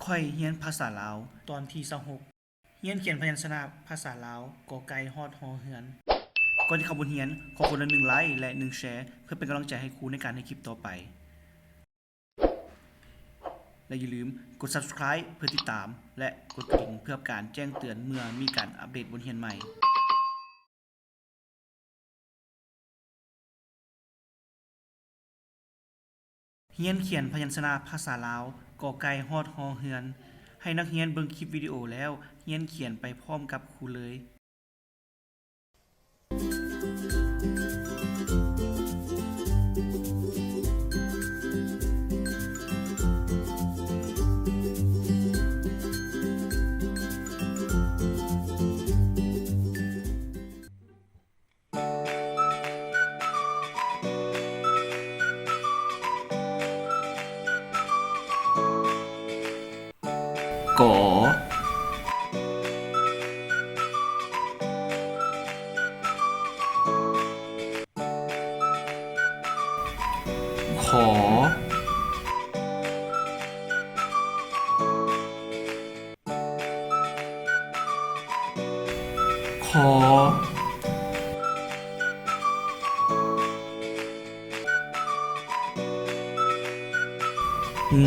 ຂ້ອຍຮຽນພາສາລາວ ຕອນທີຊາວຫົກ ຮຽນຂຽນພະຍັນຊະນະພາສາລາວ ກ ໄກ່ ຮອດ ຮ ເຮືອນ. ກ່ອນທີ່ເຂົ້າບົດຮຽນ, ຂໍຄົນລະໜຶ່ງໄລ ແລະ ໜຶ່ງແຊ ເພື່ອເປັນກຳລັງໃຈໃຫ້ຄູໃນການເຮັດຄລິບຕໍ່ໄປ. ແລະ ຢ່າລືມກົດ Subscribe ເພື່ອຕິດຕາມ ແລະ ກົດກະດິ່ງເພື່ອການແຈ້ງເຕືອນເມື່ອມີການອັບເດດບົດຮຽນໃໝ່. ຮຽນຂຽນພະຍັນຊະນະພາສາລາວ ກ ໄກ່ ຮອດ ຮ ເຮືອນ. ໃຫ້ນັກຮຽນເບິ່ງຄລິບວິດີໂອແລ້ວ ຮຽນຂຽນໄປພ້ອມກັບຄູເລີຍ. ກ ข ข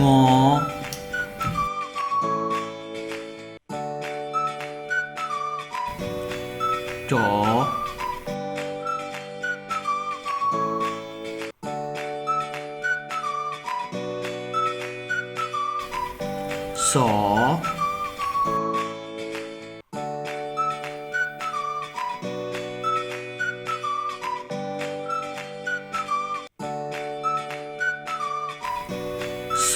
ง จ ส ส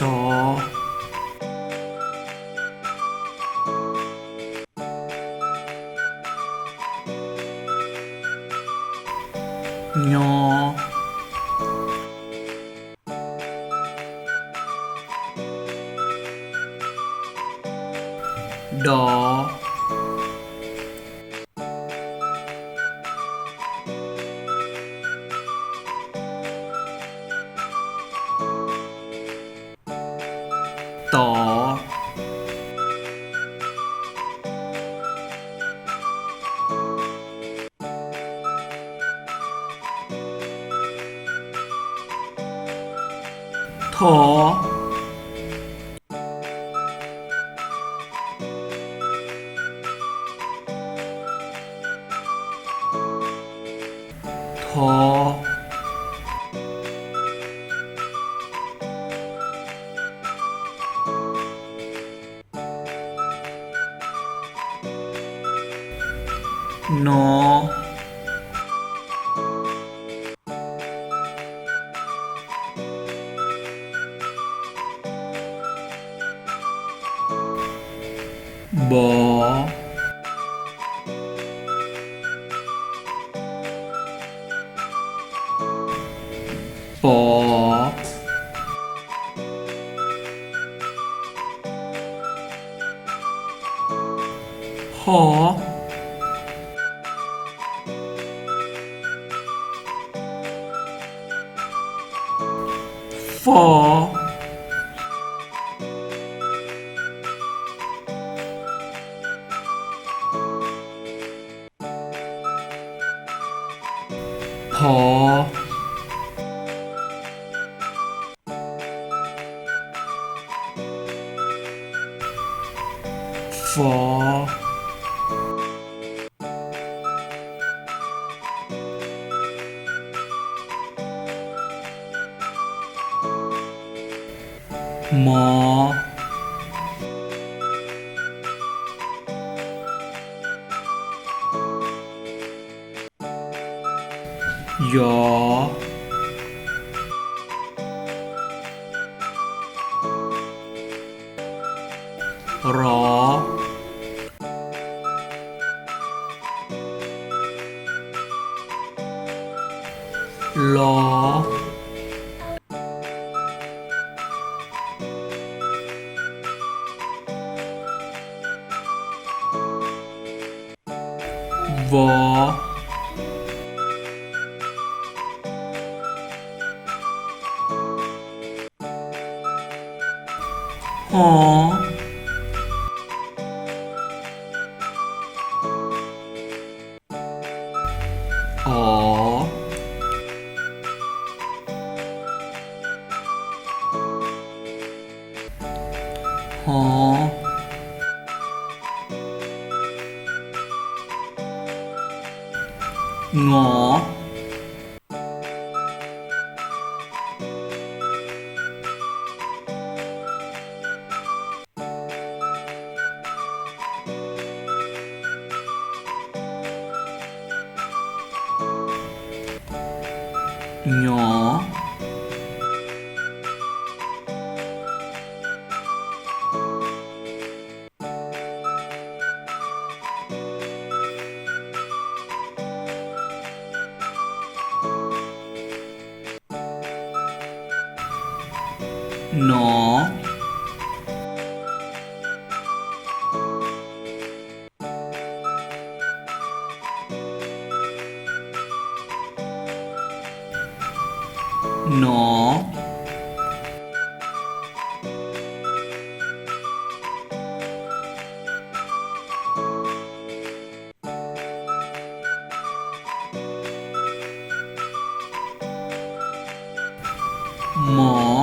ย ด ต ท ท น บ ป ห ฟ พ ฟ ม ย ร ล ว ห ງ ງ ຫຍໍ. ໜໍ. ໜໍ. ໝໍ.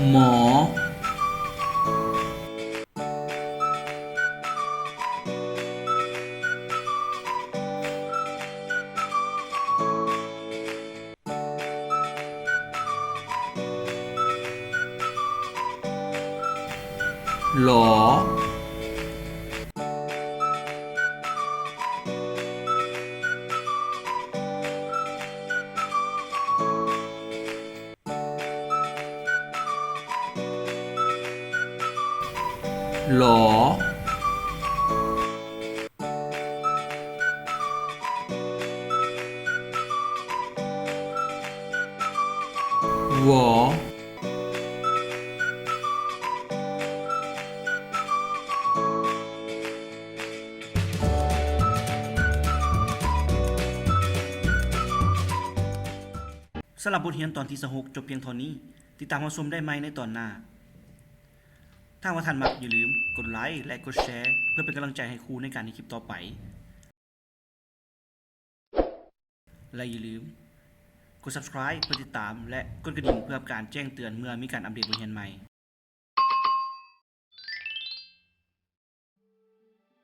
ໝໍ. ຫຼໍ. ຫຼໍ. ຫວໍ. ສຳລັບບົດຮຽນຕອນທີຊາວຫົກ ຈົບພຽງເທົ່ານີ້. ຕິດຕາມຮັບຊົມໄດ້ໃໝ່ໃນຕອນໜ້າ. ຖ້າຫາກວ່າທ່ານມັກ, ຢ່າລືມກົດໄລ ແລະ ກົດແຊ ເພື່ອເປັນກຳລັງໃຈໃຫ້ຄູໃນການເຮັດຄລິບຕໍ່ໄປ. ແລະ ຢ່າລືມກົດ Subscribe ເພື່ອຕິດຕາມ ແລະ ກົດກະດິ່ງເພື່ອຮັບການແຈ້ງເຕືອນເມື່ອມີການອັບເດດບົດຮຽນໃໝ່.